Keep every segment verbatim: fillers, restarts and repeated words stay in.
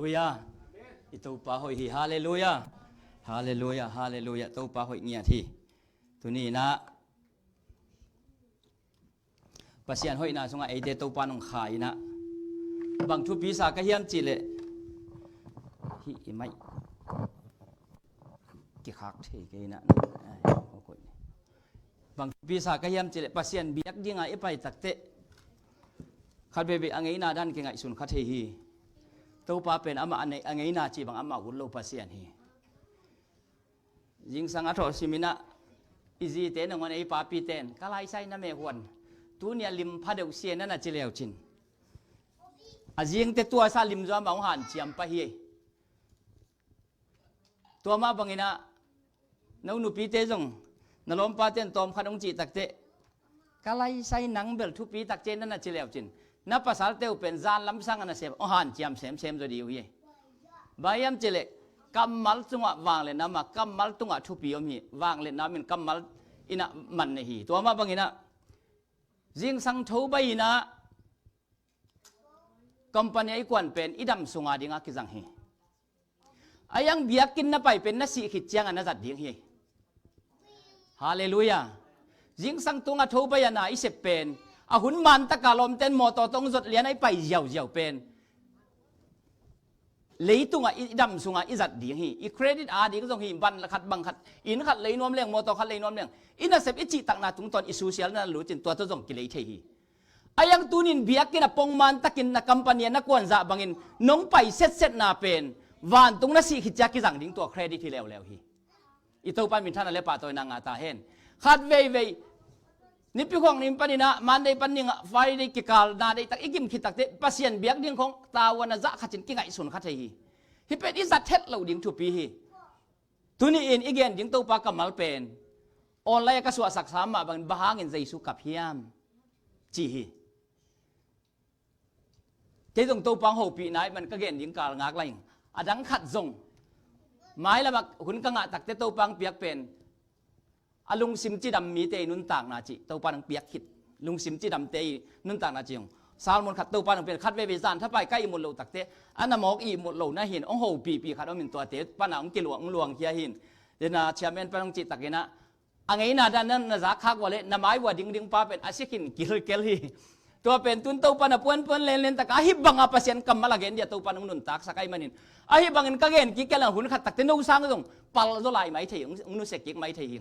Halleluia. I Topa hoih hi. Halleluia. Halleluia. Halleluia. Topa hoih ngiat hi. Tuni inah Pasian hoihna sungah eite Topa nong kha inah bang thupi sa ka hiam cihleh, hih i maih kikhak thei kei inah, bang thupi sa ka hiam cihleh Pasian biak dinga i pai takteh khat veivei a ngeina dan kingaihsun kha thei hi. Topa pen amah a ngeina cih bang amah ut lo Pasian hi. Zingsang a thawh siminah i zite nangawn ei papite in ka laisai na meh huan tuni a lim pha deuh sia na na ci leucin, a zingte tua sa lim zaw amah hong hanciam pah hi. Tua mah banginah no nupite zong na lawmpate in tawm khat hong cih takteh ka laisai nang bel thupi takciang na na ci leucin, na pasalte uh pen zan lamsang a nasep hong hanciam semsem zaw dih uh hi. Bang hiam cihleh kammal tungah vangliatna om a, kammal tungah thupi om hi. Vangliatna om in kammal inah man nei hi. Tua mah banginah zingsang tho bai inah company a i kuan pen i dam sunga dingah kizang hi. A iang biakinn na pai pen na sih khit ciangah na zat ding hi. Halleluia. Zingsang tungah tho bai a na i sep pen, a hun mantaka lawmten mawtaw tawh hong zot lian a i pai ziauziau pen leitungah i dam sungah i zat ding hi. I credit a ding zong hi. Van khat, bang khat, inn khat lei nuam leng, mawtaw khat lei nuam leng, i nasep i cihtakna tungtawn i susialna na lut in tua tawh zong kilei thei hi. A iang tunin biakinn a pongman takin na company a na kuanzah bangin nong pai setsetna pen vantung na sih khit ciang kizang ding tua credit hi leuleu hi. I Topa in minthanna le pahtawina ngah ta hen. Khat veivei nipi khuang nin paninah Monday panin Friday kikalna deihtak i gim khit takteh Pasian biak ding khong tavuan a zah khatin kingaihsun kha thei hi. Hih pen i zat het loh ding thupi hi. Tuni in i gen ding Topa kammal pen online a ka suahsak sam mah bangin bang hangin Jesu kap hiam ci hi. Kei zong Topa hong hopihna ih man ka gen ding kal ngak lai ing. A dang khat zong mailamah hun ka ngah takteh Topa hong piak pen a lungsim cidam mite ih nuntakna cih Topa hong piak khit. Lungsim cidamte ih nuntakna cih hong Salmon khat Topa hong piak khat veivei zan thapai ka ihmut loh takteh a na mawk ihmut loh na hin hong hopihpih khat om in tuate pana hong kiluang hong luangkhia hin. Dena chairman pan hong cih takinah a ngeina dan na na zak khak vua le na mai vua dingding pa pen a si khin kilkel hi. Tua pen tun Topa na puanpuan lenlen taka ahi banga Pasian kammal a gen dia Topa nong nuntaksak ahi manin ahi bangin ka gen kik kei lang hun khat takteh no sang zong pal zaw lai mai thei, hong nusia kik mai thei hi.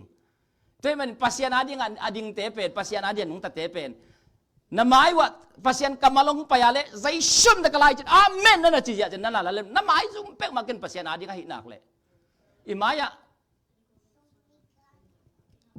Tua ahi manin Pasian a ding a dingte pen, Pasian a ding a nungtate pen na mai vua Pasian kammal hong pai a le zaisum taka lai cin amen na na ci ziahziah na la la le na mai zum pek makin Pasian a ding ahi nak le i mai-ah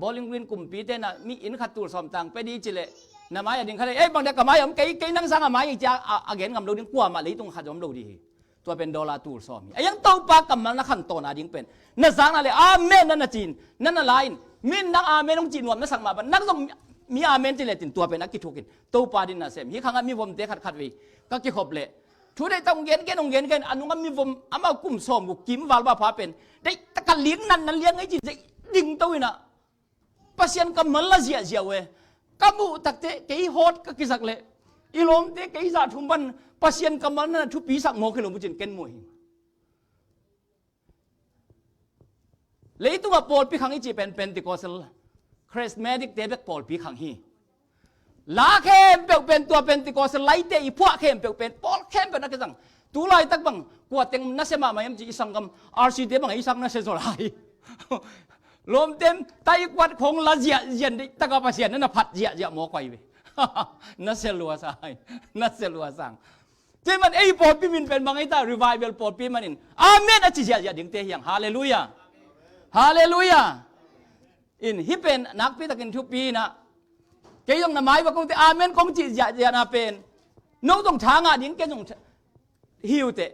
Bowling Green kumpite na mi inn khat tul sawm tang pe di ci leh na mai a ding kha le ei bang dia ka mai a om kei, kei nang sang a mai a cia a gen ngam lo ding kuamah leitung khat om lo di hi. Tua pen dollar tul sawm hi. A iang Topa kammal na khantawn a ding pen na zak na le amen na na cin na na la in min nang amen hong cih nuam na sak mah ban nang zong mi amen ci le tin tua pen a kithukin Topa din na sem hi. Khangah mi vomte khatkhat vei ka kikhop leh thu deihtak hong gengen hong gengen a nungah mivom amau kum sawm guk kim val bapha pen deihtak a lik natna lian ngei cin zeih dingto inah Pasian kammal la ziahziah uh e. Ka muh takteh kei hawt ka kizak leh i lawmte kei zah thum pan Pasian kammal na na thupisak mawk hi lo mucin ken muh hi. Leitungah pawlpi khang i cih pen Pentecostal, Charismatic te bek pawlpi khang hi. La khempeuh pen tua Pentecostal laite i phuah khempeuh pen pawl khempeuh na kizang. Tu laitak bang kuateng nasia mahmah hiam ci i sanggam R C te bang i sak nasia zaw lai. Lawmten taikuat khong la ziahziah deih taka Pasian na na phat ziahziah maw koi ve. Nasia lua sang, nasia lua sang. Tua man ei pawlpi min pen bang ei ta revival pawlpi manin amen a ci ziahziah dingte hiang. Halleluia. Halleluia. In hih pen nakpi takin thupi inah kei zong na mai va kongte amen kong ci ziahziahna pen no zong tha ngah ding kei zong hi uh teh.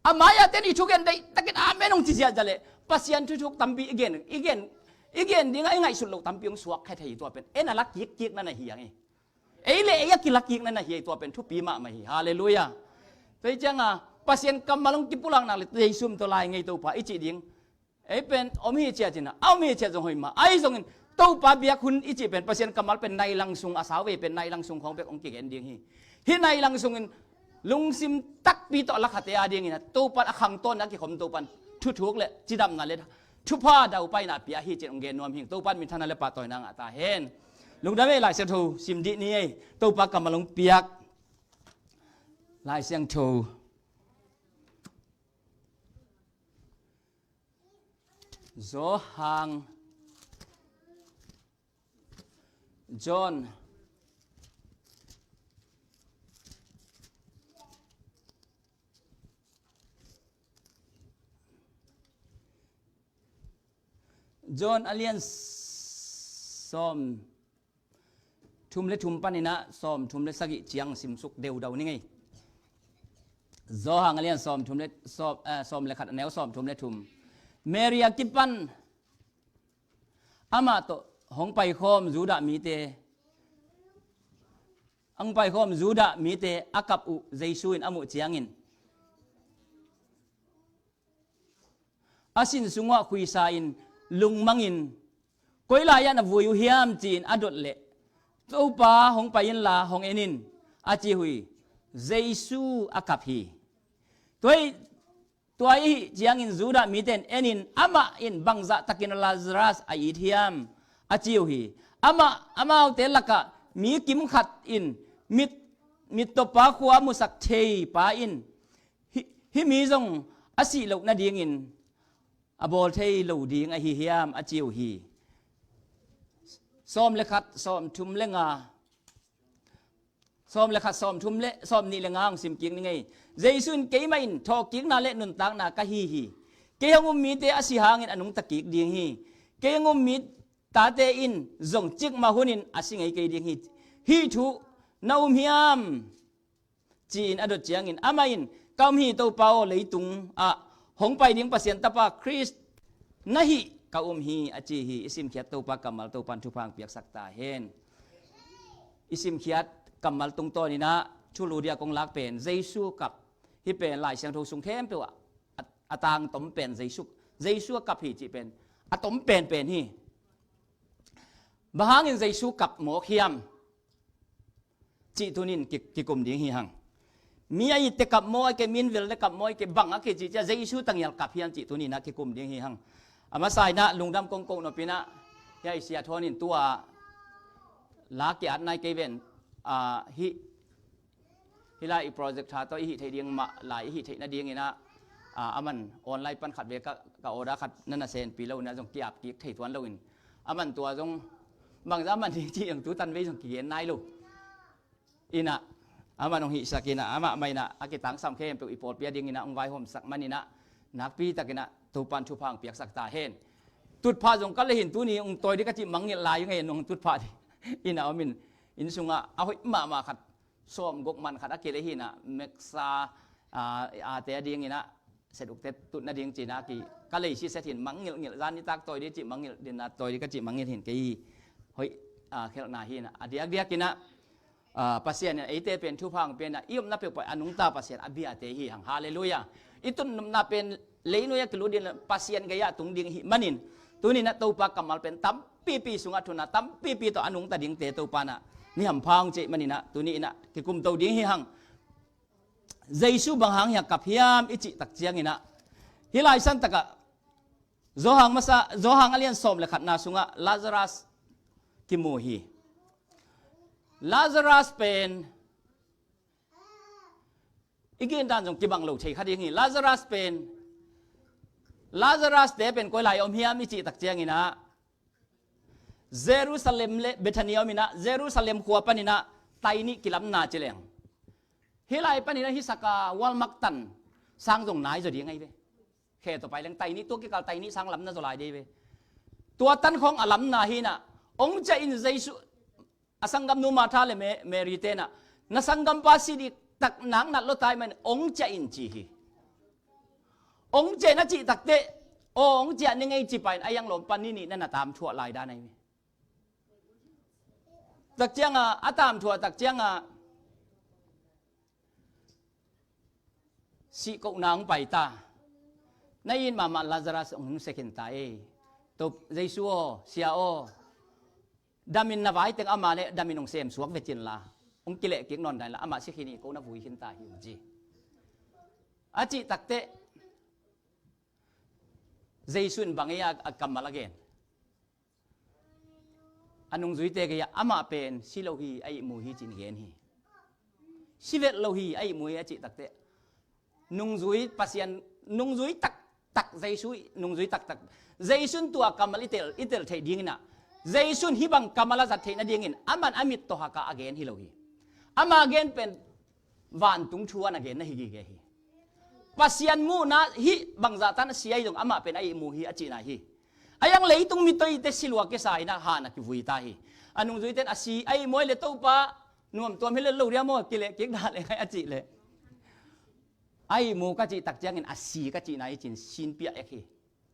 A mai-ah ten i thugen deihtakin amen hong ci ziahziah leh Pasian thuthuk tampi i gen, i gen, i gen dingah i ngaihsut loh tampi hong suak kha thei hi. Tua pen en a la kikkik na na hi ang hi. Ei le ei a kilakik na na hi ei tua pen thupi mahmah hi. Halleluia. Tua hi cianga Pasian kammal hong kipulak nak le Jesu min tawh lai ngei Topa i cih ding. Ei pen om hi ciat cina a om hi ciat zong hoih mah ahi zongin Topa biak hun i cih pen Pasian kammal pen nailang sung a sau vei pen nailang sung khawng bek hong kigen ding hi. Hih nailang sungin lungsim takpi tawh a lakhate a dingin a Topan a khangtawn a kikhom Topan thuthuk le cidamna le thupha daupaina pia hi cin hong gen nuam hing. Topan minthanna le pahtawina ngah ta hen. Lungdam ei, Lai Siangtho sim dih ni ei. Topa kammal hong piak Lai Siangtho. Johan, John, John a lian sawm thum le thum paninah sawm thum le sagih ciang simsuk deudau ni ngei. Johan a lian sawm thum le sawm, eh, sawm le khat a neu sawm thum le thum. Mary a kipan amah tawh hong paikhawm Judah mite, hong paikhawm Judah mite a kap uh Jesu in a muh ciangin a sin sungah khuisa in lungmangin, "Koi lai-ah na vui uh hiam?" ci-in a dot leh, "Topa, hong pai inla hong en in," a ci uh hi. Jesu a kap hi. Tua ih, tua ih ciangin Judah mite in, "En in, amah in bangzah takin Lazarus a it hiam?" a ci uh hi. Amah, amaute lakah mi kim khat in mit, mittawpa khua musak thei pa in, "Hih, hih mi zong a sih loh nadingin a bawl thei lo ding ahi hiam?" a ci uh hi. Sawm le khat, sawm thum le nga, sawm le khat, sawm thum le, sawm nih le nga hong sim kik ni ngei. Jesu in, "Keimah in thawhkikna le nuntakna ka hi hi. Kei hong um mite a si hangin a nungta kik ding hi. Kei hong um mi tate in zong cikmah hunin a si ngei kei ding hi. Hih thu na um hiam?" ci-in a dot ciangin amah in, "Ka um hi, Topa aw, leitung ah hong pai ding Pasian Tapa Khrist na hih ka um hi," a ci hi. I simkhiat Topa kammal Topan thupha hong piaksak ta hen. I simkhiat kammal tungtawninah thulu dia kong lak pen Jesu kap hi pen Lai Siangtho sung khempeuh ah a, a tangtom pen Jesu, Jesu a kap hi cih pen a tom penpen hi. Bang hangin Jesu kap mawk hiam cih tunin ki, kikum ding hi hang. Mi a itte kap maw, a ke min vel le kap maw, a ke bang a ke cih cia Jesu tangial kap hiam cih tuninah kikum ding hi hang. A masa inah lungdam kong koh nopinah hia i sia thawn in tua la ki at nai kei ven, ah, hih, hih lai i project tha tawh i hih theih ding mah lai i hih theih nadinginah, ah, aman online pan khat ve ka, ka order khat na na senpi lo inah zong kiap kik thei tuan lo in aman tua zong bangza man hi cih ang tu tan vei zong kigen nai lo. Inah amah nong hihsak inah amah mah inah a kitangsam khempeuh i pawlpi a dinginah hong vaihawmsak maninah nakpi takinah Topan thupha hong piaksak ta hen. Tutphah zong ka le hin tuni hong tawi dih ka cih mangngilh lai ngei nong tutphah dih. Inah om in inn sungah a hoih mahmah khat sawm guk man khat a kile hinah meksa, ah, ate a dinginah set ukte tut nading cina ki ka leisi set hin mangngilhngilh zan nitak tawi dih cih mangngilh dinna tawi dih ka cih mangngilh hin kei hoih, ah, khelhna hinah a diakdiakinah, ah, Pasian in eite pen thupha hong pianah i omna peuhpah a nungta Pasian a biate hi hang. Halleluiah. I tunnopna pen leinuia kilut ding Pasian gei-ah tung ding hi manin tuninah Topa kammal pen tampipi sungah thuna tampipi tawh a nungta dingte Topa nah mi hampha hong cih maninah tuni inah kikumto ding hi hang. Jesu bang hang hiah kap hiam i cih tak cianginah hih lai santakah Johan masa, Johan a lian sawm le khatna sungah Lazarus kimu hi. Lazarus pen i gindan zong kibang lo thei kha ding hi. Lazarus pen, Lazarus te pen koi lai om hiam i cih tak cianginah Jerusalem le Bethany om inah Jerusalem khua paninah tai nih kilamna ci leng hih lai paninah hih saka walmak tan sang zong nai zaw ding ahi ve. Khe tawh pai leng tai nih tua kikal tai nih sang lamna zaw lai dei ve. Tua tan khawng a lamna hinah ong ciah in Jesu a sanggamnu Martha le Me-, Mary tenah na sanggampa si diktak nak nat lawtai man ong ciah in ci hi. Ong ciah na cih takteh aw ong ciah ni ngei ci pain a iang lawmpa ni nih na na tamthuah lai dan ahi ve. Tak cianga a tamthuah tak cianga sihkohna hong pai ta. Na it mahmah Lazarus hong nungsia khin ta ei. Topa Jesu aw, Sia aw, damin na vai teng ama le damin hong semsuak ve cinla hong kilehkik nawn dan la amah si khin hi, ko na vui khin ta hi," ci. A cih takteh Jesu in bang ei a, a kammal a gen? A nungzuite gei-ah, "Amah pen si lo hi, a ihmu hi," ci-in gen hi. "Si vet lo hi, a ihmu hi," a cih takteh nungzui Pasian, nungzui taktak Jesu, nungzui taktak Jesu in tua kammal i tel, i tel theih dingin ah, Jesu in hih bang kammal a zat theih nadingin aman a mit tawh hak a a gen hi lo hi. Ama gen pen vantung thu a na gen na hi gige hi. Pasian muhna hih bangzah tan a si ahi zong amah pen a ihmu hi a cihna hi. A iang leitung mi toite si lua kisa in ah han a kivui ta hi. A nungzuite in a si a ihmu le Topa nuam tuam hi le lo dia maw, kilehkik dah le ngai a cih leh, a ihmu ka cih tak ciangin a si ka cihna hi ci-in sinpia ek hi.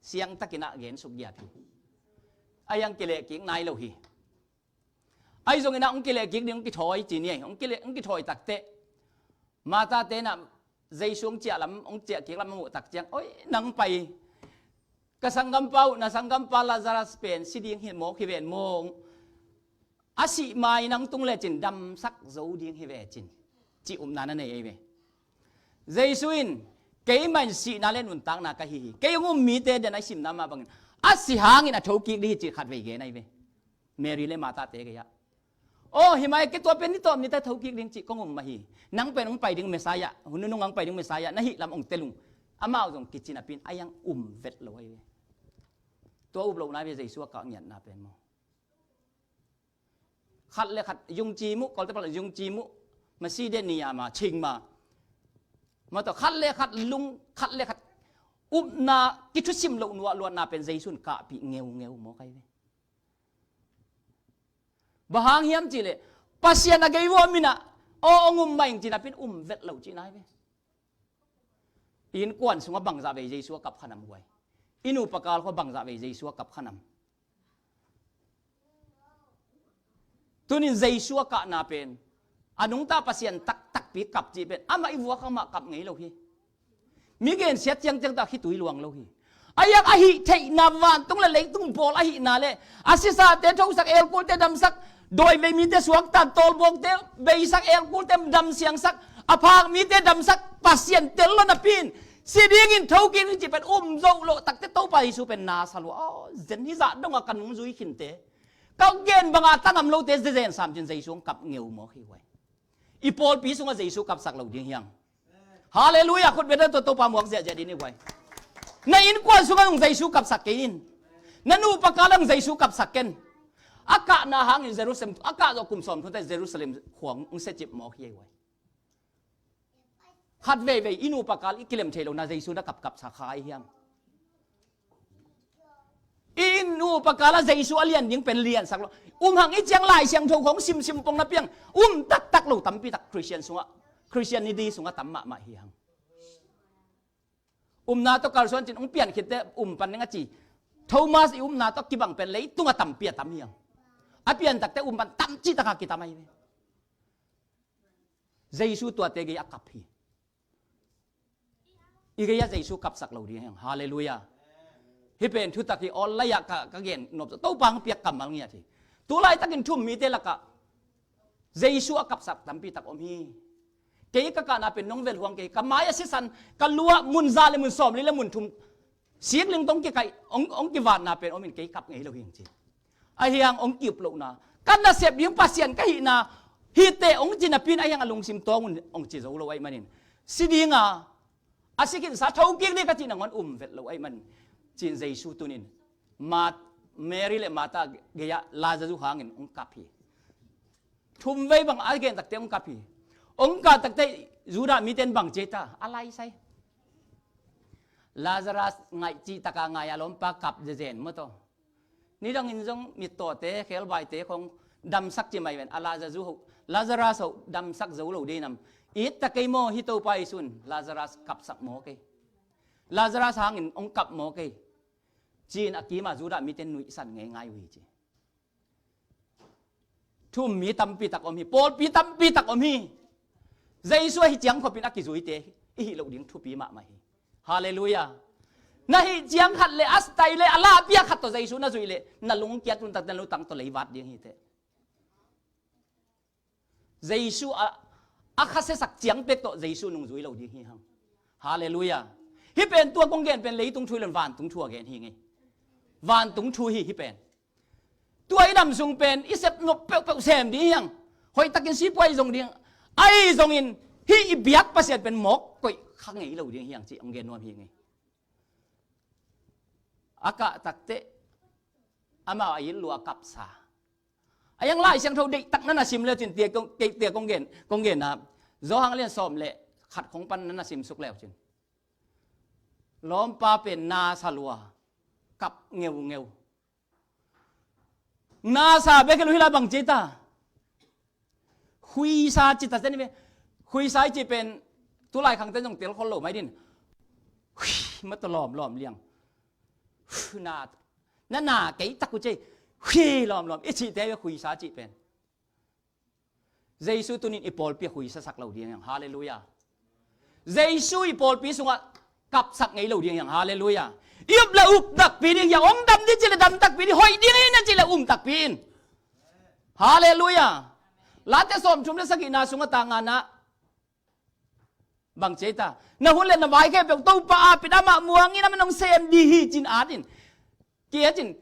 Siangtakin ah gen suk giat hi. A iang kilehkik nai lo hi. Ahi zongin ah hong kilehkik ding hong kithawi ci ni ei. Hong kileh, hong kithawi takteh Martha te in ah Jesu hong ciah lam, hong ciah kik lam a muh tak ciang, "Oi, nang pai, ka sanggampa uh, na sanggampa Lazarus pen si ding hi mawk hi ven maw. A sih ma-in nang tung lecin damsak zo ding hi ve," ci-in cih upna na nei ei ve. Jesu in, "Keimah in sihna le nuntakna ka hi hi. Kei hong um mite den a i simna mah bangin a si hangin a thokik ding hi," ci khatvei gen ahi ve. Mary le Martha te gei-ah, "Aw, hi mai, kei tua pen ni tawm ni ta thokik ding cih kong um mah hi. Nang pen hong pai ding Messiah, hun nunung hong pai ding Messiah na hih lam hong tel ung," amau zong kici napi-in a iang um vet lo ahi ve. Tua up lohna ve Jesu a kah ngiatna pen maw. Khat le khat yungci muh, Kawlte pal yungci muh, masi de niyama, cingma. Mataw khat le khat lung, khat le khat upna kithusim loh nuah luatna pen Jesu in kahpih ngeungeu mawk ahi ve. Bang hang hiam cihleh, Pasian a gei vua minah aw hong um mah ing ci napi-in um vet lo cihna hi ve. I innkuan sungah bangzah vei Jesu a kap kha nam guai? I nupa kal khua bangzah vei Jesu a kap kha nam? Tunin Jesu a kahna pen a nungta Pasian taktakpi kap cih pen amah i vuak hang mah kap ngei lo hi. Mi gensiat ciangciang tah khitui luang lo hi. A iang a hih theihna, vantung le leitung bawl ahihna le a sisate thosak, elkulte damsak, dawivei mite suakta, tawlbawkte beisak, elkulte damsiangsak, a phak mite damsak Pasian tel lo napi-in si dingin thokik ding cih pen um zo loh takteh Topa Jesu pen na sa lua. Aw, zen hizah dongah ka nungzui khinte, ka gen banga tangam lote zezen sam cin Jesu hong kap ngeu mawk hi guai. I pawlpi sungah Jesu kapsak lo ding hiang. Halleluiah, khut beng tawh Topa muak ziahziah ding hi guai. Na innkuan sungah zong Jesu kapsak kei in. Na nupa kal ah zong Jesu kapsak ken. A kahna hangin Jerusalem, a kah zawh kum sawm thum teh Jerusalem khua hong siacip mawk hi ei guai. Khat veivei i nupa kal i kilem thei lohna Jesu na kapkapsak kha ahi hiang. I nupa kal ah Jesu a lian ding pen liansak lo. Um hang i ciang Lai Siangtho khong simsim pong na piang um taktak lo tampi tak Christian sungah, Christianity sungah tam mahmah hi hang. Umna tawh kalsuan cin hong pian khitteh um pan ding a ci. Thomas i umna tawh kibang pen leitungah tampi a tam hi hang. A pian takteh um pan tam cih takah kitam ahi ve. Jesu tuate gei a kap hi. I gei ah Jesu kapsak lo ding hiang. Halleluiah. Hih pen thutak hi, awl lai-ah ka, ka gen nop, Topa hong piak kammal ngiat hi. Tu laitakin thu-um mite lakah Jesu a kapsak tampi tak om hi. Kei ka kahna pen nong velhuang kei, ka mai-ah sisan, ka lu-ah mun za le mun sawmli le mun thum sikling tawh hong kikaih, hong, hong kivatna pen om in kei kap ngei lo hing ci. Ahi hang hong ki-up lohna, ka nasep ding Pasian ka hihna hiteh hong ci napi-in ahi hang a lungsim tawng un hong ci zo lo ahih manin, si dinga a si khinsa thokik ding ka cih nangawn um vet lo ahih manin, ci-in Jesu tunin Ma-, Mary le Martha gei-ah Lazarus hangin hong kap hi. Thumvei bang a gen takteh hong kap hi. Hong kap takteh Judah mite in bang ci ei ta, a laisai. Lazarus ngaih cih taka ngai a lawmpa kap zezen maw taw. Nidangin zong mittawte, khebaite khong damsak ci mai ven. A Lazarus ho, Lazarus ho damsak zo lo ding nam. It ta kei maw, hih Topa Jesu in Lazarus kapsak maw kei. Lazarus hangin hong kap maw kei, ci-in a kima Judah mite in nuihsan ngeingai uh hi ci. Thu-um mi tampi tak om hi, pawlpi tampi tak om hi. Jesu ahi ciang khopin a kizuite i hih loh ding thupi mahmah hi. Halleluiah. Na hih ciang khat le a style le a lahpia khat tawh Jesu na zuih leh na lungkiat un takte na lutang tawh leivat ding hiteh. Jesu a, a khasiasak ciang pek tawh Jesu nungzui lo ding hi hang. Halleluiah. Hih pen tua kong gen pen leitung thu hi lo in vantung thu a gen hi ngei. Vantung thu hi hih pen. Tua i dam sung pen i sep nop peuhpeuh sem ding hi hang. Hoihtakin sipuai zong ding. Ahi zongin hih i biak Pasian pen mawk koih kha ngei lo ding hi hang cih hong gen nuam hi ngei. A kah takteh amau a it lua a kapsa. A yang Lai Siangtho deihtak na na sim le cin tia kong, kei tia kong gen, kong gen na. Johan lian sawm le khat khong pan na na sim suk le cin. Lawmpa pen na sa lua kap ngeungeu. Na sa bek hi lo hi la bang ci ta. Huisa ci ta zen ve. Huisa i ci pen tulai khangte zong tel khol lo mai din. Hui, ma ta lawm lawm liang. Hui, na, na, na kei tak uh ci. Hui, lawm lawm i ci te ve huisa ci pen. Jesu tunin i pawlpi a huisa sak lo ding hiang. Halleluiah. Jesu i pawlpi sungah kapsak ngei lo ding hiang. Halleluiah. I up le up takpi ding hiang. Hong dam ding ci le dam takpi ding. Hoih ding hi na ci le um takpi in. Halleluiah. Late sawm thum le sagihna sungah tangana bang ci ta. Na hun le na vai khempeuh Topa a pit amah muangin amah nong sem ding hi cin atin. Kia cin.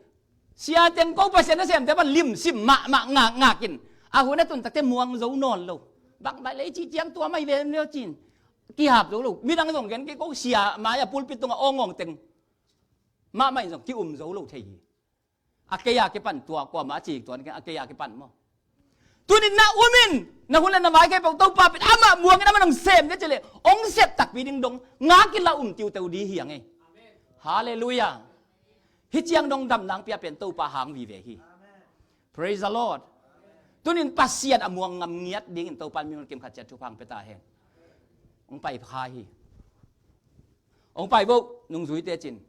Sia teng ko Pasian na semte pan limsim mahmah ngakngak in. A hun a tun takte muang zo nawn lo. Bang bai lei ci ciang tua mai ve leo cin. Kihap zo lo. Midang zong gen kei ko sia mai a pulpit tungah awngawng teng. Mahmah in zong ki-um zo lo thei hi. A kei a kipan tua kuamah a cik tuan keng a kei a kipan maw? Tunin na um in na hun le na vai khempeuh Topa pit amah muangin amah nong sem ding ci le hong sep takpi ding dong ngak in la um tiuteu ding hiang ei. Halleluiah. Hih ciang dong dam nang pia pen Topa hang vive hi. Praise the Lord. Tunin Pasian a muang ngam ngiat dingin Topa in mi mun kim khat ciat thupha hong pia ta hen. Hong pai kha hi. Hong pai vo nungzuite cin.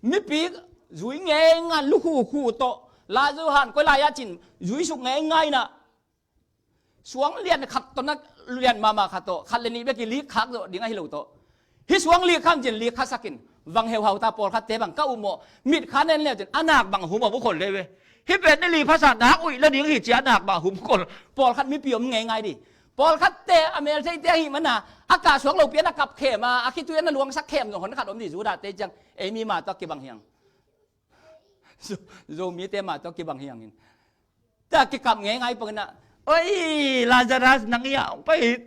Mipi zui ngeingai lukhu khu tawh Lazarus han koi lai-ah cin zui suk ngeingai na. Suang lian khat tawh na lian mahmah khat tawh khat le nih bek i lik khak zawh ding ahi lo tawh. Hih suang lik kham cin lik khasakin vang heuhau ta pawlkhatte bang ka um maw mit kha nen leu cin a nak bang hum a mukhol le ve. Hih pen ni li phasa nak uih la ding hi cia nak bang hum khol. Pawlkhat mipi om ngeingai di. Pawlkhatte a meltheite ahi mana a kah suak lopi an a kap khem a a khitui an a luangsak khem zong hon khat om di Judah te ciang ei mi ma tawh kibang hiang. Zo, Zomite ma tawh kibang hiangin. Ta kikap ngeingai pangin a oi Lazarus nang ia ong pai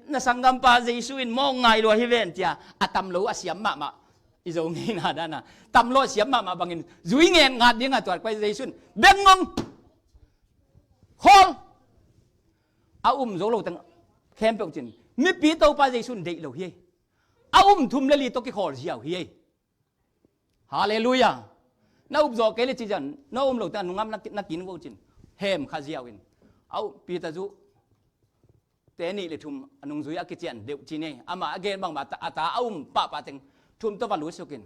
na sanggampa Jesu in mawng ngai lua hi ven tia a tam lo a siam mahmah. I zo ngeina dana tam lo a siam mahmah bangin zui ngen ngat dinga tuat pai Jesu in beng ngong. Khawl. A um zo lo teng khempeuh cin mipi Topa Jesu in deih lo hi ei. A um thum le li tawh kikhawl ziau hi ei. Halleluiah. Na up zawh kei le ci zan na um lo teng a nungam na kin vo cin hem kha ziau in. A um Peter zu te nih le thum a nungzui a kician deuh ci nei amah a gen bangmah a ta a um pahpah teng thum tawh va lut sukin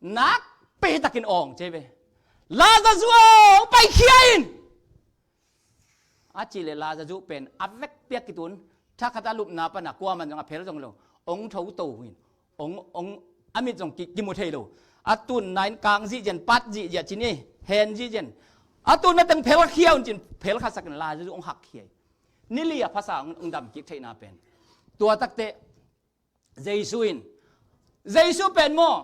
nak pei takin awng ce ve. Lazarus aw pai khia in. A cih le Lazarus pen a vekpi a kitun thakhat a lupna pana kuaman zong a phel zong lo ong tho to hin ong ong a mit zong ki, kimu thei lo. A tunna in kang zihzian pat zihziah cin ei hen zihzian a tunna teng phel khia un cin phel khasakin Lazarus ong hak khia. Ni li a phasa ong, ong dam kik theihna pen tua takte Jesu in Jesu pen maw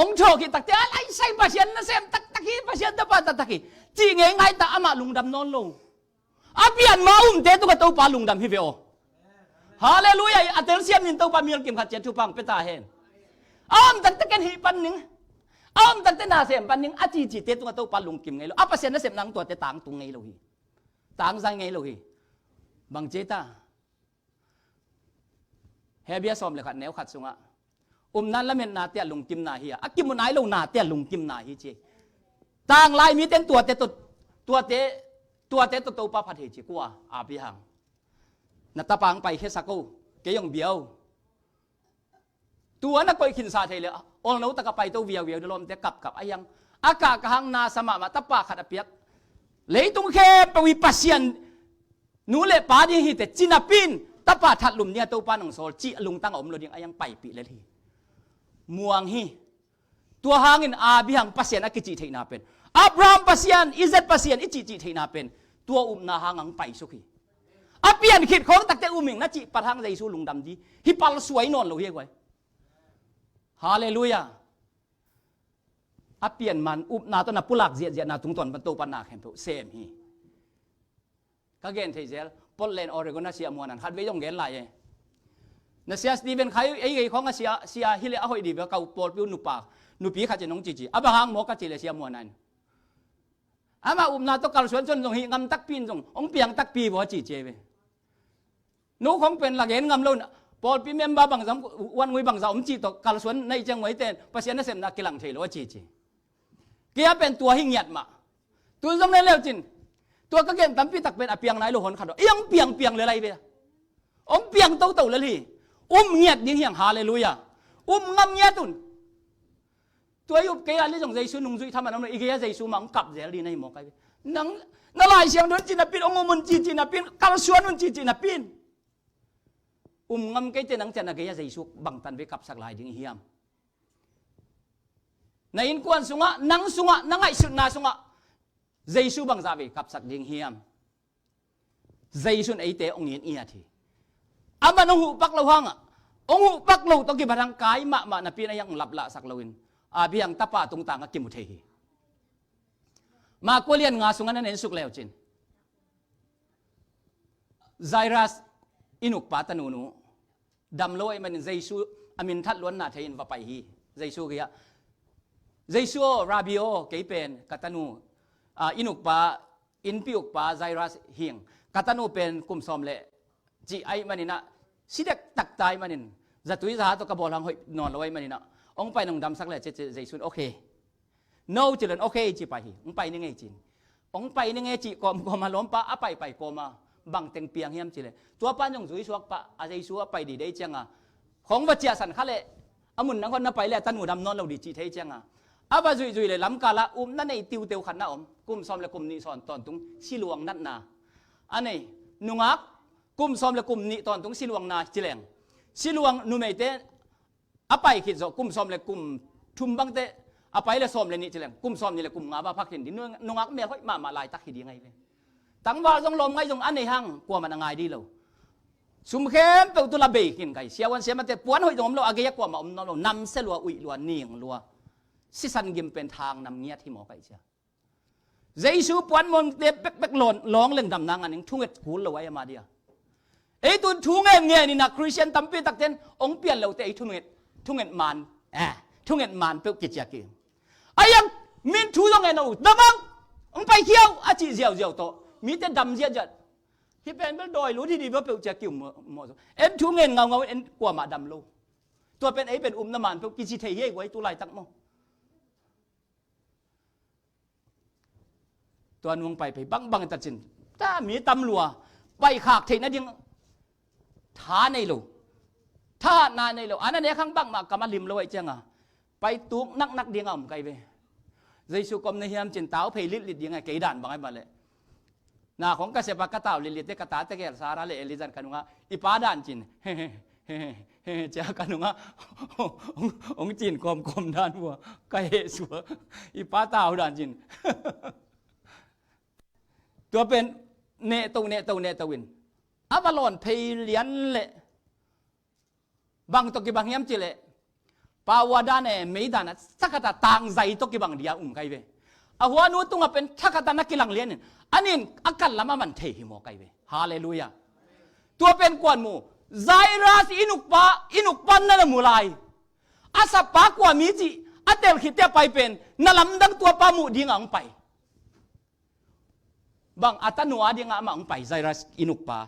ong thawk hi takte a laisai Pasian nasem taktak hi Pasian tapa taktak hi. Cih ngeingai ta amah lungdam nawn lo. A pian ma umte tungah Topa lungdam hi ve aw. Halleluiah. A telsiam nin Topa mial kim khat ciat thupha hong pia ta hen. A om takte ken hih pan ning a om takte nasem pan ning a cicite tungah Topa lungkim ngei lo a Pasian nasem nang tuate tangtung ngei lo hi. Tangzai ngei lo hi. Bang ci ta. Hebia sawm le khat neu khat sungah umna lametna te a lungkimna hi a a kimu nai lo na te a lungkimna hi ci. Tanglai miten tuate tawh tuate tuate tawh Topa phat hi ci kua a pi hang. Na tapa ang pai khia sak o kei ong bia o. Tua na koih khinsa thei le olno taka pai to viauviau de lawmte kapkap a hiang a kah ka hang na sa mahmah tapa khat a piak. Leitung khempeuh i Pasian nu le pa ding hite cinapin tapa thatlum nia Topa nong sawl cih a lungtang a om lo ding a hiang paipih lel hi. Muang hi. Tua hangin Abraham Pasian a kicih theihna pen Abraham Pasian Isaac Pasian i cihcih theihna pen tua upna hang ang paisuk hi. A pian khit khawng takte um ing na cih pal hang Jesu lungdam di. Hi pal suai nawn lo hi guai. Halleluiah. A pian man upna tawh na pulak ziahziahna tungtawn pan Topa na khempeuh sem hi. Ka gen thei zel, Portland, Oregon a sia muanan khat vei zong gen lai e. Na sia Stephen khai ei gei khawng a sia, sia hi le a hoih di ve ka up pawlpi uh nupa, nupi khat cin hong cici. A bang hang maw ka ci le sia muanan. Ama upna tawh kalsuan cun zong hih ngam takpi in zong hong piang takpi vaw a cici ei ve. No khong pen la gen ngam lo, pawlpi member bangza, wan ngui bangza om cih tawh kalsuan na i ciang muai ten Pasian nasepna kilang thei lo a cici. Kei a pen tua hi ngiat mah. Tu zong nei leu cin. Tua ka gen tampi tak pen a piang nai lo hon khat lo. I ang piang piang le lai ve. Ong piang toto lel hi. Um ngiat ding hiang, halleluiah. Um ngam ngiat un. Tua i up kei a li zong Jesu nungzui thaman om lo, i gei a Jesu mah ong kap zel di na hi maw kai ve. Nang na Lai Siangtho un cih napin, ong um un cih cih napin, kalsuan un cih cih napin. Um ngam kei te nang cian a gei a Jesu bangtan vei kapsak lai ding i hiam? Na innkuan sungah, nang sungah, na ngaihsutna sungah Jesu bangzah vei kapsak ding hiam? Jesu in eite ong in iat hi. Aman ong huh pak lo hangah, ong huh pak lo tawh kibat hang kai mahmah napi in a hiang ong laplahsak loin a biang tapa tungtangah kimu thei hi. Marku lian nga sungah na nensuk leu cin. Jairus i nukpa tanu nu dam lo ahih manin Jesu a minthat luanna thei in va pai hi. Jesu gei-ah, Jesu aw, Rabbi aw, kei pen ka tanu, a, i nukpa, innpi ukpa Jairus hing, ka tanu pen kum sawm le cih ahih maninah si dektak ta ahih manin zatui zaha tawh ka bawl hang hoih nawn lo ahih maninah ong pai nong damsak le cih, cih Jesu in okay. No ci lon okay ci pai hi. Ong pai ning ei cin. Ong pai ning ei cih kawmkawm a lawmpa a paipai kawm a bang teng piang hiam ci le tua pan zong zui suak pah a Jesu a pai didei cianga khong va ciahsan kha le a mun nang hon na pai le a tanu dam nawn lo di cih thei cianga a va zuihzuih le lamkala upna nei tiuteu khat na om. Kum sawm le kum nih sawn tawntung siluang natna a nei nungak kum sawm le kum nih tawntung siluang na ci leng siluang numeite a pai khit zawh kum sawm le kum thum bangte a pai le sawm le nih ci leng kum sawm nih le kum nga ba phak khin di nungak mel hoih mahmah laitak hi ding ahi ve. Tangval zong lawm ngai zong a nei hang kuamah na ngai di lo. Sum khempeuh tu la bei khin kai siavuan siamate puan hoih zong om lo a gei a kuamah om nawn lo namsia lua uih lua ning lua sisan gim pen thang nam ngiat hi maw kai cia. Jesu puan mawngte pekpek lawng leng damna nganing thunget kul lo ai ama dia. Ei tun thungen ngen ina Christian tampi takten ong pian lote ei thunget thunget man eh thunget man peuh kiciak ki. Ai ang min thu zong en o damang ong pai khiau a cih ziauziau tawh mite dam ziatziat. Hi pen bel dawi lut hi di bia peuh ciak ki um maw en thungen ngaungau en kuamah dam lo. Tua pen ei pen upna man peuh kici thei hi ei guai tu laitak maw. Tua nuang paipai bangbang ta cin ta mi tam lua pai khak theih nading tha nei lo. Thahatna nei lo ana nek hang bangmah kam a lim lo aih cianga pai tuk naknak dinga om kai ve. Jesu kom na hiam cin tau phei litlit dinga kei dan bang ai mah leh na khong ka sepa ka tau litlit te ka tate gel sara le elizan ka nunga i pa dan cin cia ka nunga ong cin kawmkawm dan vua ka heh sua i pa tau dan cin. Tua pen nehto nehto nehto in a va lawn phei lian leh bang tawh kibang hiam cileh paua dan e mei dan a thakhat a tangzai tawh kibang dia um kai ve. A huanu tungah pen thakhat a na kilang lianin anin a kal lam a man thei hi maw kai ve. Halleluiah. Tua pen kuan mu Jairus i nukpa i nukpan na na mu lai a sappa kua mi cih a tel khitte a pai pen na lamdang tuapa muh dinga hong pai. Bang a tanu a dinga amah hong pai Jairus i nukpa.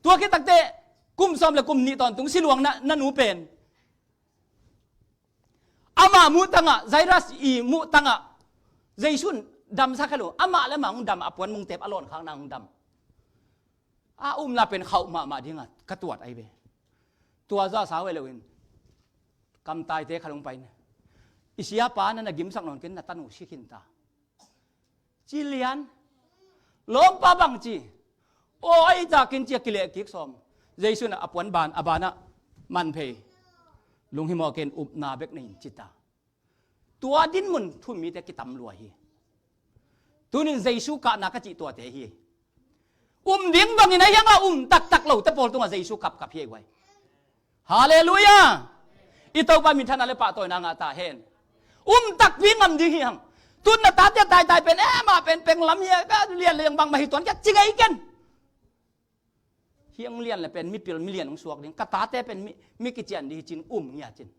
Tua khit takte kum sawm le kum nih tawntung siluang na, na nu pen amah muh tangah Jairus i muh tangah Jesu in damsak helo amah le amah hong dam a puan mungtep a lawnkhakna hong dam. A umla pen khauh mahmah dinga ka tuat ai ve. Tua za sau e loin kamtaite khat hong pai na i siapa na na gimsak nawn ken na tanu si khin ta. Ci lian lawngpa bang ci aw a i takin cia kileh kik sawm. Jesu in a puan ban a banah man phei lunghimawh ken upna bek na in ci ta. Tua dinmun thu-um mite kitam lua hi. Tunin Jesu kahna ka cih tuate hi. Um ding bangin a hiang a um taktak lote pawl tungah Jesu kapkap hi ei guai. Halleluiah. I Topa minthanna le pahtawina ngah ta hen. Um takpi ngam ding hi hang. Tun na tate a taitai pen e mah pen penglam hi a, ka lian leng bangmah hi tuan kia ci ngei ken. Hiang lian le pen mipil milian hong suak ding, ka tate pen mi, mi kician ding hi cin um ngia cin.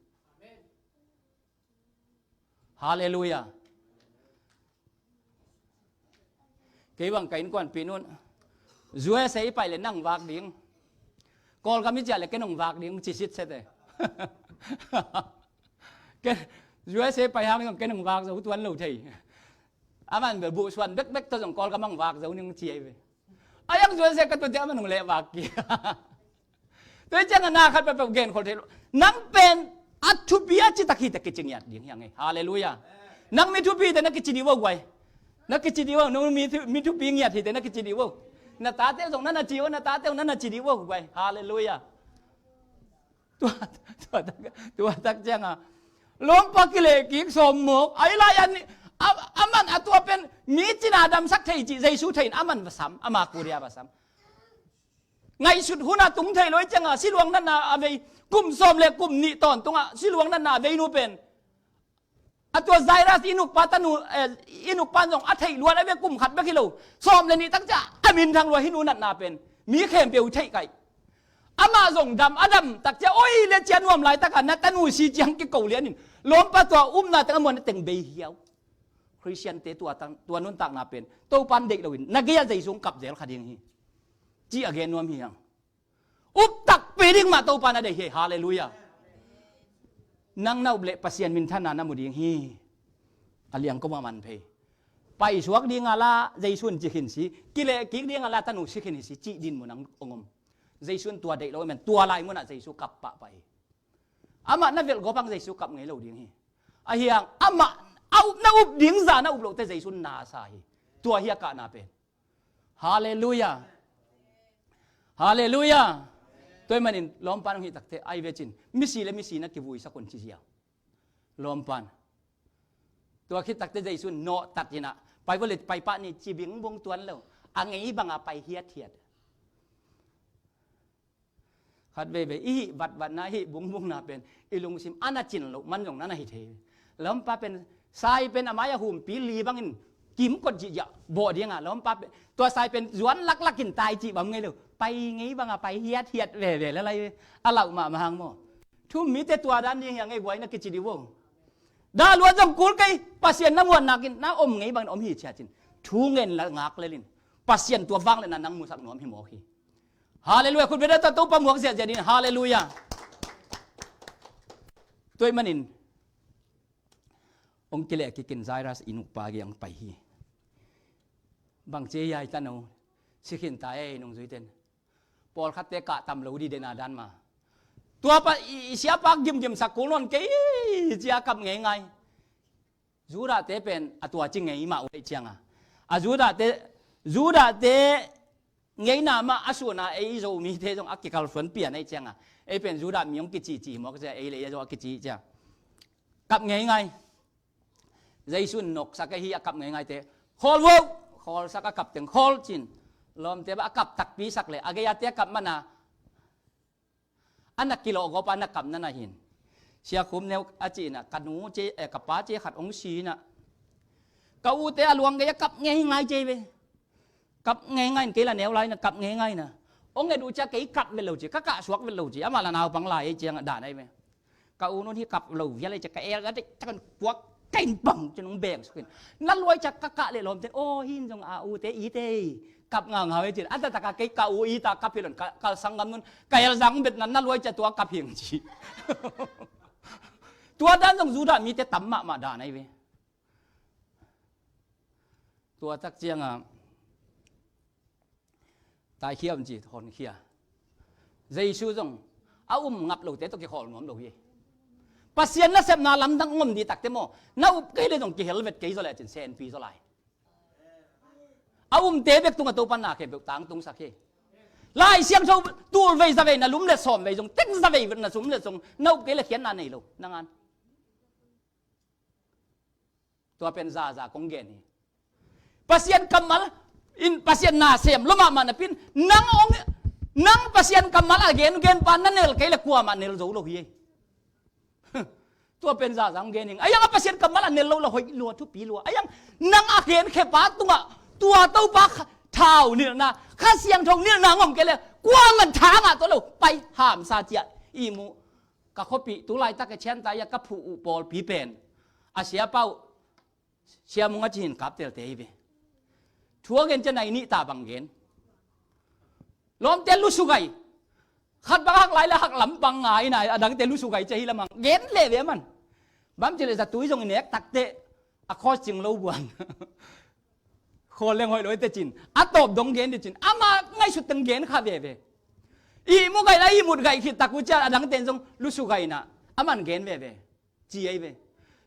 Halleluiah. Kei bang ka innkuanpih nun U S A i pai le nang vak ding, Kawlgam i ciah le ken hong vak ding ci sitset e. Ken U S A pai hang zong ken hong vak zo tuan lo thei. Aman bel buhsuan bekbek tawh zong Kawlgam hong vak zo ning ci ei ve. A yang zuan se ka tuate a man hong leh vak ki. Tua hi ciangin na khat peuhpeuh genkhol thei lo. Nang pen a thupi a citak hite kici ngiat ding hi hang ei. Halleluiah. Nang mi thupi hite na kici dih uh guai. Na kici dih uh, nang mi thu, mi thupi ngiat hite na kici dih uh. Na tate zong na na ci uh, na tate zong na na ci dih uh guai. Halleluiah. Tua, tua tak, tua tak cianga lawmpa kileh kik sawm mawk ai lai an a, a man a tua pen mi cina damsak thei cih Jesu thei in a man va sam, ama kuria va sam. Ngaihsut huna tung thei lo i cianga siluang natna a vei kum sawm le kum nih tawntunga siluang natna a vei nu pen a tua Jairus i nukpa tanu, eh, i nukpa zong a theih luat a ve kum khat bek hi lo. Sawm le nih tak cia a minthang lua hi nu natna pen mi khempeuh i theih kaih. Amah zong dam a dam tak cia oi le cia nuam laitaka na tanu si ciang kiko lianin lawmpa tua upna teng a muan a teng bei hiau. Khristiante tua, tua nuntakna pen Topan deih loin na gei a Jesu hong kap zel kha ding hi. Ci a gen nuam hi hang. Up takpi ding mah Topa na deih hi. Halleluiah. Nang na up leh Pasian minthanna na mu ding hi. A liang ko mah man phei. Paisuak dinga la Jesu in ci khin si, kileh kik dinga la tanu si khin hi si cih din mu nang ong om. Jesu in tua deih lo men tua lai munah Jesu kap pahpah hi. Amah na velh gawpang Jesu kap ngei lo ding hi. A hiang amah a up na up ding za na up lote Jesu in na sa hi. Tua hi a kahna pen. Halleluiah. Halleluiah. Tua hi manin lawmpa nong hih takte ai vecin misi le misi na kivuisak un ci ziau. Lawmpan tua khit takte Jesu in nawhtat inah pai vawlet pai pah ni ci bingbung tuan lo. A ngei banga pai hiathiat. Khat veivei i hih vatvatna i hih bungbungna pen i lungsim a na cin loh man zong na na hi thei. Lawmpa pen sai pen a mai a humpi li bangin kimkot cihciah bawh dinga lawmpa pen tua sai pen zuan laklakin tai cih bang ngei lo. Pai ngei banga pai hiathiat veve le lai ve. A lauh mahmah hang maw? Thu um mite tua dan ding hiang ei guai na kici dih uh. Dah luat zong kul kei Pasian na muannakin na om ngei bangin om hi ciatin thu ngen la ngak lelin Pasian tua vang le na nang musak nuam hi mawk hi. Halleluiah. Khut bia data Topa muak ziahziah din. Halleluiah. Tuai manin ong kileh kikin Jairus i nukpa giang pai hi. Bang cia hiai tano sikhin ta ei nungzuiten. Pawlkhatte kah tam lo di dena dan ma. Tua pa i, i siapa gimgim sak kul nawn kei cia kap ngeingai. Judahte pen a tua ci ngei mah uh aih cianga a Judahte, Judahte ngeina mah a suna ei Zomite zong a kikalsuan pian aih cianga ei pen Judah mi hong kicici mawk cia ei le ei a zong a kici cia kap ngeingai. Jesu in noksak ahi a kap ngeingaite khawl vo. Khawlsak a kap teng khawl cin lawmte bah a kap takpi sak le a gei ate a kap mana a na kilawh gawpa a na kap nana hin. Siakhum neu a cihna ka nu ce, eh, ka pa ce khat hong si inah ka ute a luang gei a kap ngeingai cei ve. Kap ngeingai in kei la neu lai na kap ngeingai na. Hong et uh cia kei kap vet lo ci ka kah suak vet lo ci amah la naupang lai ei ciang a dan ai ve. Ka u nun hi kap lo vial ei cia ka el a dek takan kuak kain bang cin hong beng sukin. Na luai cia ka kah leh lawmten aw hin zong a ute ite kap ngaungau ei cin a tataka kei ka u ita kap hi lon ka, ka sanggam nun ka el zang bet na na luai cia tua kap hing ci. Tua dan zong Judah mite tam mahmah dan ai ve. Tua tak cianga taikhia un ci honkhia. Jesu zong a um ngap lote tawh kikhawl nuam lo hi. Pasian nasepna lamdang ngom di takte maw na up kei le zong kihelvet kei zaw le cin senpi zaw lai. A umte bek tunga Topa na khempeuh tangtungsak hi. Lai Siangtho tulvei zavei na lum le sawmvei zong teng zavei na sum le zong na up kei le khiatna nei lo nangan. Tua pen zaza kong gen hi. Pasian kammal in Pasian na sem lo mahmah napi in nang ong, nang Pasian kammal a gen, gen pa na nel kei le kuamah nel zo lo hi ei. Tua pen zazang gen ing. A iang a Pasian kammal a nel lo la hoih lua, thupi lua. A iang nang a gen khe pa tungah tua Topa kha-, thau nilhna, Kha Siangtho nilhna ngom kei le kuaman tha ngah tuah lo, pai hamsa ciah. I mu ka khuapi tu laitak e Chiantai a ka phuh uh pawlpi pen a siapa uh Sia Mung a ci hin kap telte hi ve. Thu a gen ciang nai nih ta bang gen. Lawmte lusugai. Khat bang hak lai le hak lam bang ngai na, a dangte lusugai cia hi lamang. Gen le ve man. Bang ci le zatui zong i nek takte a khawsing lo buang. Khawl leng hoih lo i te cin. A tawp dong gen te cin. Ama ngaihsut teng gen kha veve. I mu gai la i mut gai khit tak uh cia a dangte zong lusugai na. Aman gen veve. Ci ei ve.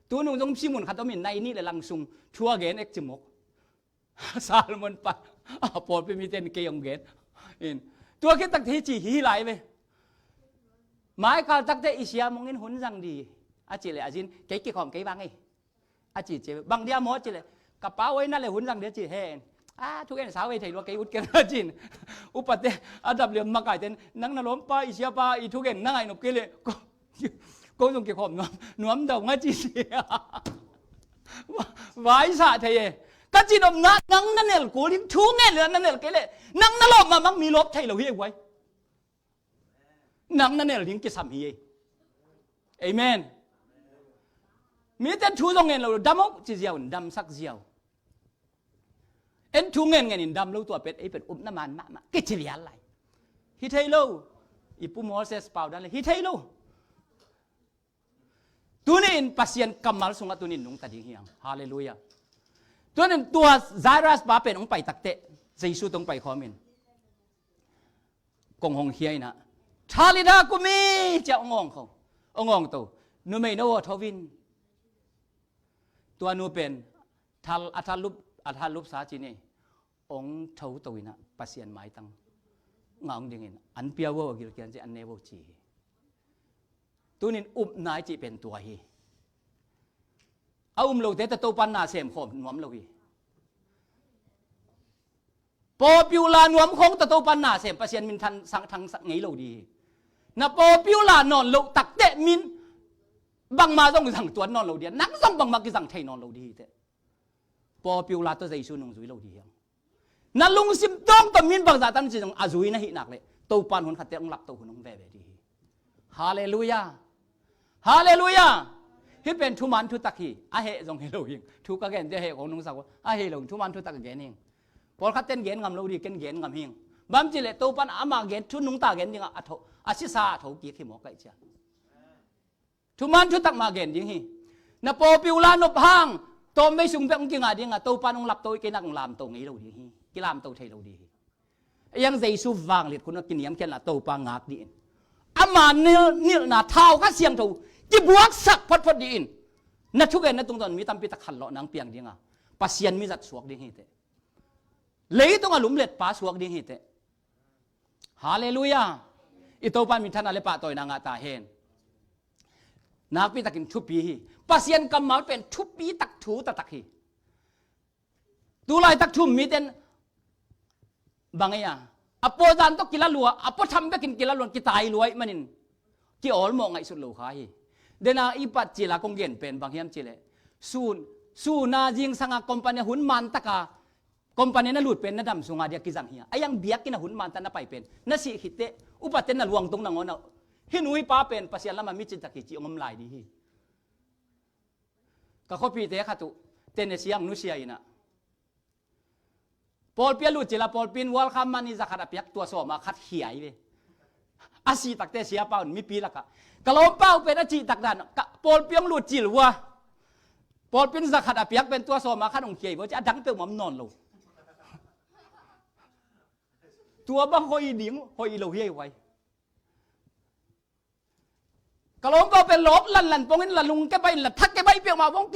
Tunung zong simun khat om in nai nih le langsung thu a gen ek ci mawk. Salmon pa a pawlpi mite in kei hong gen in. Tua khit takte hi ci hi lai ve. Mai kal takte i Sia Mung in hun zang di a ci le a zin kei kikhawm kei vang ei. A ci ci ve. Bang dia maw ci le ka pa oi na le hun zang di a ci hen. A thugen sau ei thei lua kei ut keng a cin. Upate a dap liam makaiten nang na lawmpa i siapa i thugen na ngaih nop kei le ko, ko zong kikhawm nuam, nuam dau nga ci si. Vaisa thei e. Ka ci nopna nang na nel kul in thu ngen le na nel kei le nang na lawp mahmah mi lawp thei lo hi e guai. Nang na nel ding kisam hi ei. Amen. Mite thu zong ngen lo dam oh ci ziau in damsak ziau. En thu ngen ngen in dam lo tua pet ei pet upna man mahmah kici lial lai. Hi thei lo. I pu Moses pau dan le hi thei lo. Tuni in Pasian kammal sungah tuni in nungta ding hiang. Halleluiah. Tuni in tua Jairus pa pen hong pai takte Jesu tong pai khawm in kong hong khia inah Talitha kumi cia hong awng kho. Hong awng to. Numei no aw tho in. Tua nu pen thal, a thal lup, a thal lup sa ci ni. Hong tho to inah Pasian maitang ngah hong dingin an pia vo a gilkian ci an ne vo ci hi. Tunin upna i cih pen tua hi. A um lote tatopan na sem khawm nuam lo hi. Pawpiu la nuam khong tatopan na sem Pasian min than sang thang sak ngei lo di hi. Na pawpiu la nawn loh takte min bangma zong zang tuan nawn lo di a nang zong bangma kizang thei nawn lo di hi teh. Pawpiu la tawh Jesu nung zui lo di hiang. Na lungsim tawngtaw min bangzah tan ci zong a zui na hih nak leh Topan hun khatte hong lapto hun hong veve di hi. Halleluiah. Halleluiah. Hih pen thuman thutak hi. A heh zong hi lo hing. Thu ka gen te a heh kong nungsak uh a hei lo hing thuman thutak a gen hing. Pawlkhat ten gen ngam lo di ken gen ngam hing. Bang ci leh Topan ama gen thu nungta gen dingah a tho a sisa a tho kik hi mawk kaih cia. Thuman thutak mah gen ding hi. Na pawpiu la nop hang tawmvei sung bek hong kingah dingah Topan hong lapto i kei nak hong lamto ngei lo ding hi. Kilamto thei lo ding hi. Iang Jesu vangliat khun a kiniamkhiatna Topa ngak dih in. Ama nil, nilhna thau kha siangtho kibuaksak photphot dih in. Na thugen na tungtawn mi tampi tak khanlawh nang piang dinga Pasian mi zat suak ding hi teh. Leitung a lumlet pa suak ding hi teh. Halleluiah. I Topa min thana le pahtawina ngah ta hen. Nakpi takin thupi hi. Pasian kammal pen thupi tak thu taktak hi. Tulaitak thu um miten bang ei a a pawzan tawh kila lua a pawtham bekin kila luan kitai lua ih manin kiawlmawh ngaihsut lo kha hi. Dena i pat cila kong gen pen bang hiam cileh sun suna zingsanga company a hun mantaka company na lut pen na dam sunga dia kizang hi a a iang biakinn a hun manta na pai pen na sih khitteh upate na luangtong nangawn a hih nu hih pa pen Pasian lama mi citak hi ci hong om lai di hi. Ka khuapite khat uh tene siang nusia inah pawlpi a lut cila pawlpi in welcome money zakhat a piak tua sawma khat hiai ve. A sih takte siapa un mipi lakah ka lawmpa uh pen a cih tak dan pawlpi hong lut cil vua pawlpi in zakhat a piak pen tua sawma khat hong hiai vua ci a dang peuhmah om nawn lo. Tua bang hoih ding hoih lo hiai huai. Ka lawmpa pen lawp lanlan pongin la lungke baih in la thakke baih peuhmah vong